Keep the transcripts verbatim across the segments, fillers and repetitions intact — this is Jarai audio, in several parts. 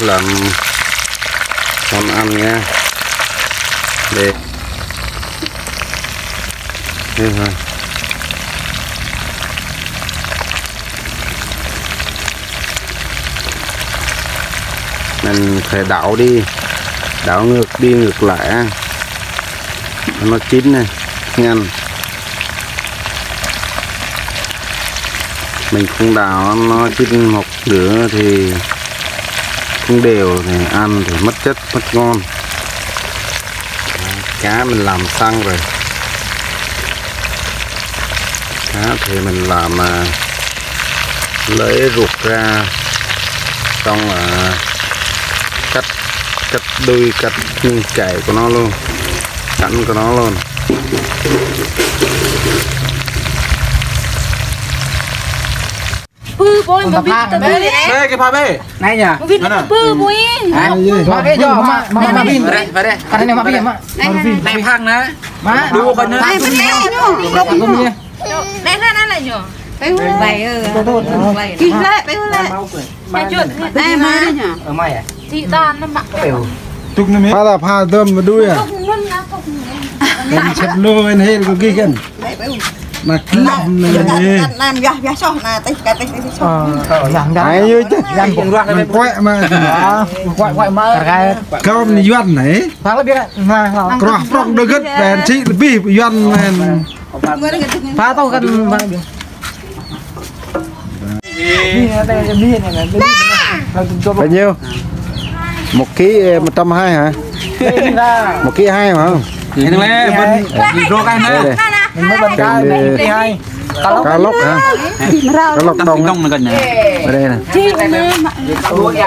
Làm món ăn nha. Đây. Đây hả? Mình phải đảo đi. Đảo ngược đi ngược lại á. Nó chín này, ngăn. Mình không đảo nó chín một nửa thì không đều thì ăn thì mất chất, mất ngon. Cá mình làm xong rồi. Cá thì mình làm, à, lấy ruột ra, xong là cắt, cắt đuôi, cắt những cái của nó luôn, cắn của nó luôn. Pư bôi, mà vịt tơ bê. Bê, cái pha bê. Này nhỉ? Mà vịt tơ pư bôi. Hả? Pha bê cho, mà, mà, mà vịt. Pha bê, pha bê. Cái này mà vịt, mà. Này, này, này. Này, phang nè. Mà. Đu con nữa. Này, bên này nhỉ? Này, này, này, này nhỉ? Pư bôi. Pư bôi. Kì lẹ, pư bôi lẹ. Ê, mai nhỉ? Ơ, mai à? Chị ta nó mặc. Pha là pha dơm mà đuôi à? Em chụp lô em hết có ghi khen. Mà clip này nè. Nam yah, yah soh, na, teh, ka teh, teh soh. Ai ơi, teh. Yang pung ruah. Kuek mà. Kuek, kuek mà. Kau ni Yuan này. Pha lebih, nah, nah. Kroh prong dơ gơ̆t, ƀen sĭ lebih Yuan men. Pha tao kan, pha lebih. Bao nhiêu? Một ký, một trăm hai hả? Một ký hai hả? Ini leh, ben, hidro kan, nah. Đây, đây. Cá lóc hả? Cá lóc đồng á. Ở đây nè.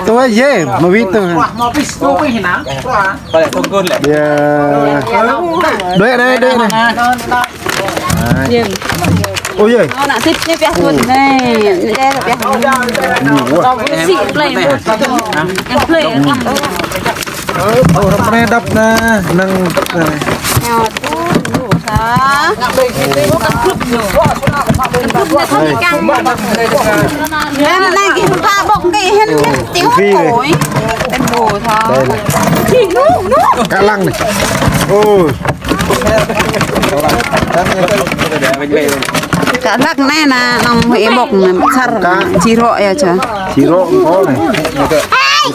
Tôi dễ mà biết tôi hả? Đây, đây, đây, đây. Ôi giời. Nó nặng thịt như peh tuôn này. Đây là peh. Nhiều quá. Xị plei. Em plei. Ơ, ơ, rơ̆p anai đăp nè, năng đăp nè. Nè, tu, tu, sa. Đây. Nè, nè, nè, kih pha bŏk kih hên, hên, ti hŏ kôi. Tên bồ sa. Đây nè. Kih, nu, nu. Cá lăng này. Ôi. Cá lăng anai nè, nong hê bŏk nè, sar, cá. Chi rŏ yơh, čă. Chi rŏ có này.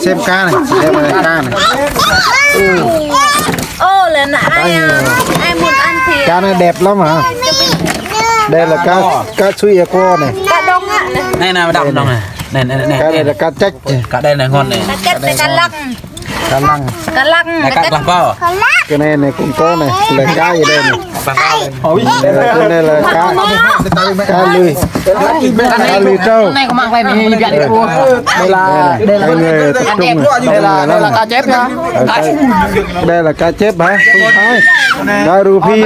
Xem cá này, xem này, cá này. Ô, lĕ nă ai à? Ai muốn ăn thì. Cá này đẹp lắm hả? Đây là cá, cá sui Aqua này. Cá đồng ạ. Này, này, đậm đồng này. Này, này, này, này. Cá này là cá chếch. Cá đây này ngon này. Cá chếch, cá lăng. Cá lăng. Cá lăng. Này, cá lăng bao. Cái này này cũng có này, là cá gì đây này. Cá lăng bao. Ôi. Đây là, cái này là cá, cá lươn. Cá lươn trâu. Cái này có mạng này, này, này. Đây là, đây là, đây là, đây là cá chép nhá. Ờ, cá, đây là cá chép hả? Không phải. Cá rô phi.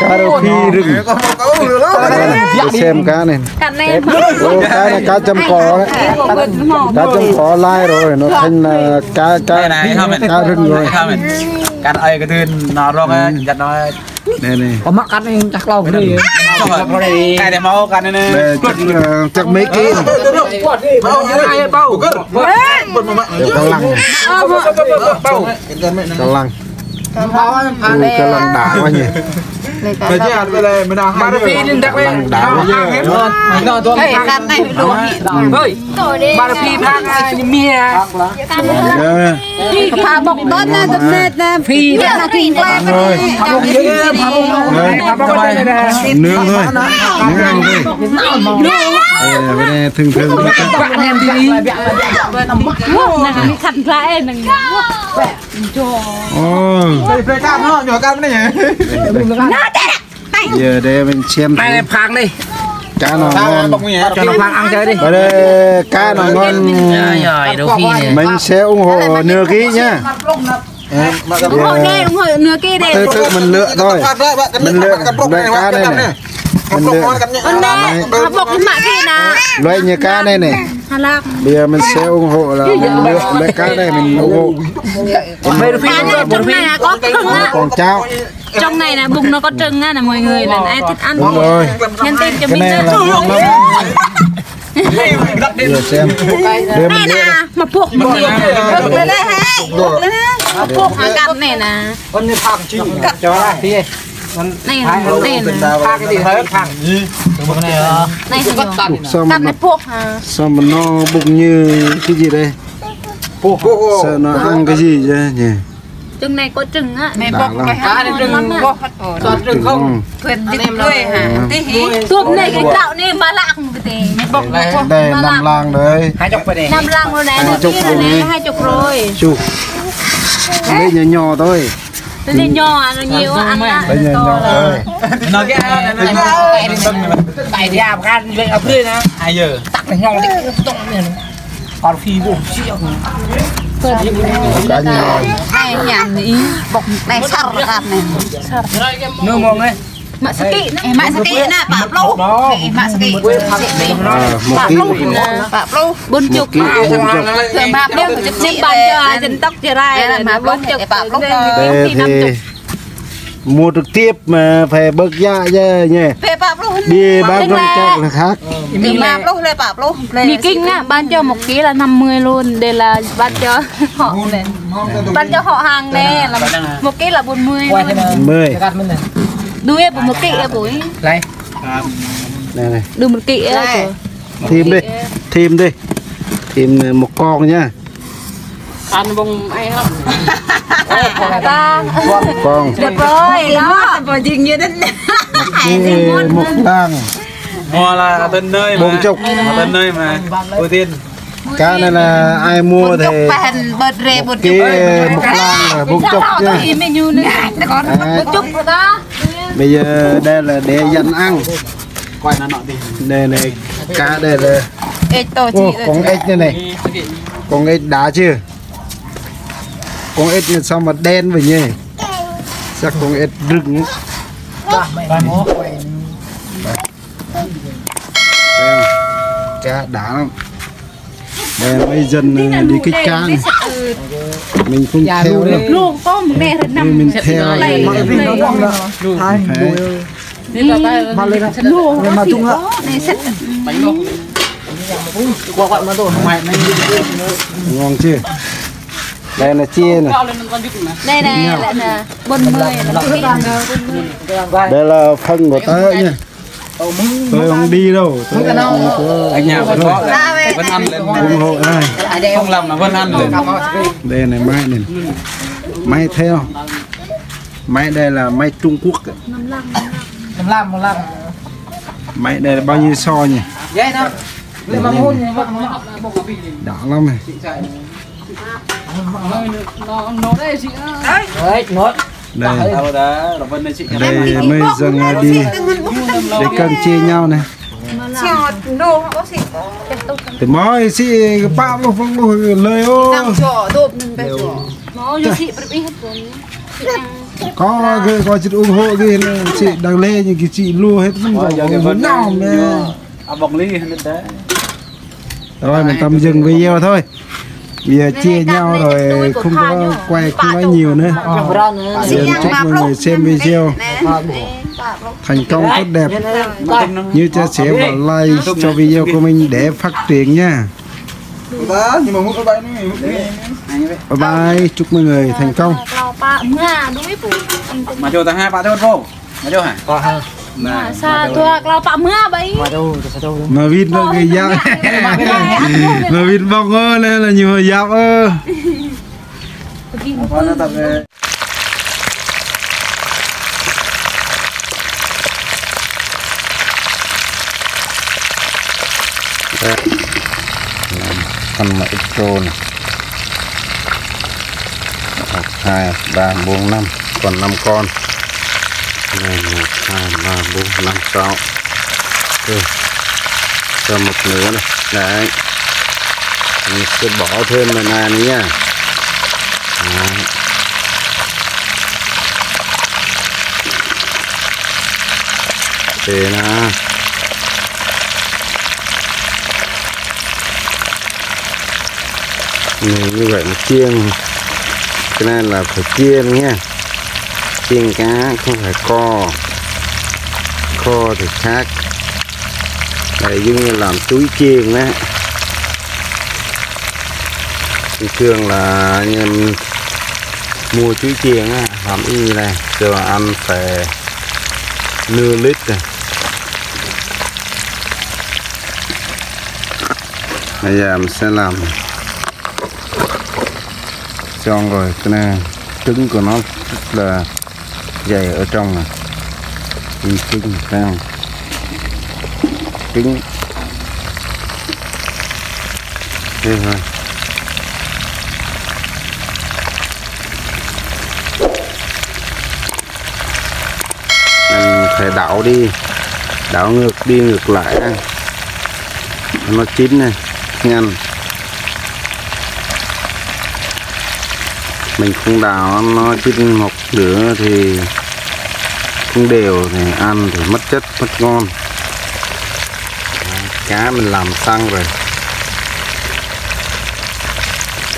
Cá rô phi rừng. Đây này, để xem cá này. Ô, cá này cá chấm cỏ đấy. Cá chấm cỏ lai rồi, nó thành là cá, cá, cá rừng rồi. Cá ơi cái thứ nó rong á, giặt nó. Đây này. Có mắc cắn chắc lâu cái này. Cái này máu cắn này. Đây, chắc, ờ, chắc mấy ký. Cá lăng. Cá lăng. Ui, cá lăng đã quá nhỉ. Cá lăng đã quá. Ê, cá này đồ. Ơi. Ba phi phang, à, mì, à. Pha bŏk đón, à, đợt này, à, phi. Nướng thôi. Nướng ăn thôi. Đây, bên đây thường thường. Ôi. Giờ đây mình xem thử. Cá nào ngon. Cho nó phang ăn chơi đi. Ở đây cá nào ngon. Mình sẽ ủng hộ nửa ký nhá. Ủng hộ đi, ủng hộ nửa ký đi. Từ từ mình lựa thôi. Mình lựa loại cá đây này. Mình lựa. Loại như cá đây này. Bây giờ mình sẽ ủng hộ là mình lựa loại cá này mình ủng hộ. Còn cháo. Trong này là bông nó có trứng á, là mọi người là ai thích ăn. Đúng rồi. Nhắn tin cho mình nha. Cái này là ngon lắm. Ơ, xem. Đây mình nè, mà buộc, mà buộc. Buộc lên đây, hei. Buộc lên đây. Mà buộc, mà cặp này nè. Này, này, này. Buộc sao mà nó, sao mà nó bung như cái gì đây? Sao nó ăn cái gì vậy nhỉ? Trứng này có trứng á. Này bọc phải hả? Cá này trứng bọc hết rồi. Trứng không? Thuyền trứng đuôi hả? Tôm này cái cạo này mà lạ không cái tê. Bọc bọc. Đây năm lạng đấy. Hai chục rồi đấy. Năm lạng rồi đấy. Hai chục rồi đấy. Hai chục rồi. Chục. Lấy nhỏ nhỏ thôi. Lấy nhỏ, nó nhiều ăn lắm. Lấy nhỏ nhỏ thôi. Nó cái này, nó cái này. Tại đi áp gan, vậy áp lên hả? Ai giờ? Tắt nó nhọn đi, tông này. Còn phi vô, siêu. Cá nhân này. Ai nhảm đi, bọc này sar rat này. Nương mong ấy. Mă saki, eh, mă saki nè, pă pluh. Eh, mă saki. Pă pluh. Pă pluh. Bốn chục. Pă pluh. Pă pluh. Năm bàn cho dân tộc Jrai. Pă pluh. Pă pluh. Đây thì mua trực tiếp mà phải bớt giá chứ nhỉ. Đi bán con chợ là khác. Pă pluh lĕ, pă pluh. Mì Kinh á, bán cho một ký là năm mươi luôn. Đây là bán cho họ này. Bán cho họ hàng này là một ký là bốn mươi luôn. Mười. Đuôi bố một ký á bố. Đây. Này, này. Đuôi một ký á bố. Thêm đi. Thêm đi. Thêm một con nhá. Ăn bông ai hả? Con. Một rồi đó. Bò dính như thế này. Một con. Mua là tên nơi mà. Bốn chục. Tên nơi mà. Ưu tiên. Cá này là ai mua thì một ký, một lon là bốn chục nhá. Đấy. Bây giờ đây là để dành ăn. Đây này, cá đây là, ô, con ếch này này. Con ếch đã chưa? Con ếch này sao mà đen vậy nhỉ? Chắc con ếch rừng ấy. Cá đã lắm. Đây, mấy dân, ờ, đi kích cá này. Mình không theo đâu. Mình theo. Đấy. Ngon chưa? Đây là chia này. Đây này, đây là bốn mươi. Đây là phần của tớ nha. Tôi không đi đâu. Tôi không có. Ở nhà vẫn có. Vẫn ăn lên. Ủng hộ ai. Không làm là vẫn ăn lên. Đây này, máy này. Máy theo. Máy đây là máy Trung Quốc. Máy đây là bao nhiêu so nhỉ? Đã lắm này. Đây. Đây, mấy dân đi, để cân chia nhau này. Thì mới xị pă pluh, pă pluh lơi ô. Có cái, có sự ủng hộ cái này, xị đăng lên những cái xị lùa hết, mình có ủng hộ nhau mà. Rồi, mình tạm dừng video thôi. Bây giờ chia nhau rồi, không có quay, không nói nhiều nữa. Bây giờ chúc mọi người xem video thành công, tốt đẹp. Nhớ chia sẻ và like cho video của mình để phát triển nha. Bye bye, chúc mọi người thành công. Mà cho ta hai pă thôi. Mă čô hă? Mă sa dua klâo pă mă bai. Mă vin lơ kơ yap. Mă vin ƀong ơ, lĕ lĕ ñu yap ơ. Ăn mă ih trôn. Một, hai, ba, bốn, năm. Còn năm con. Này, một, hai, ba, bốn, năm, sáu. Rồi. Cho một nửa này. Đấy. Mình sẽ bỏ thêm này này nữa nha. Đấy. Thế nào. Này, như vậy là chiên. Cái này là phải chiên nha. Chiên cá không phải kho. Kho thì khác. Đây, giống như làm chuối chiên á. Bình thường là anh em mua chuối chiên á, làm y như này, rồi ăn phải nửa lít rồi. Bây giờ mình sẽ làm xong rồi, cái này, trứng của nó rất là dày ở trong này. Trứng, trứng, thấy không? Trứng. Đây thôi. Mình phải đảo đi, đảo ngược đi ngược lại á. Nó chín này, nhanh. Mình không đảo nó chín một nửa thì không đều thì ăn thì mất chất, mất ngon. Cá mình làm xong rồi.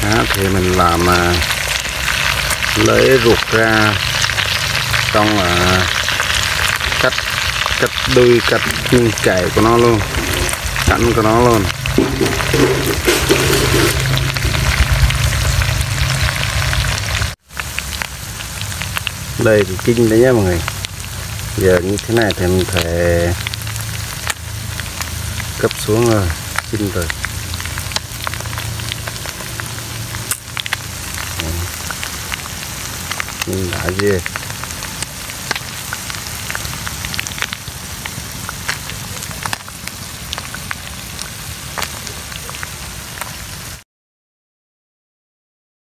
Cá thì mình làm, à, lấy ruột ra, xong là cắt, cắt đuôi, cắt những chạy của nó luôn, cắn của nó luôn. Đây thì chín đấy nhá mọi người. Giờ như thế này thì mình phải gấp xuống rồi, chín rồi. Mình đã về.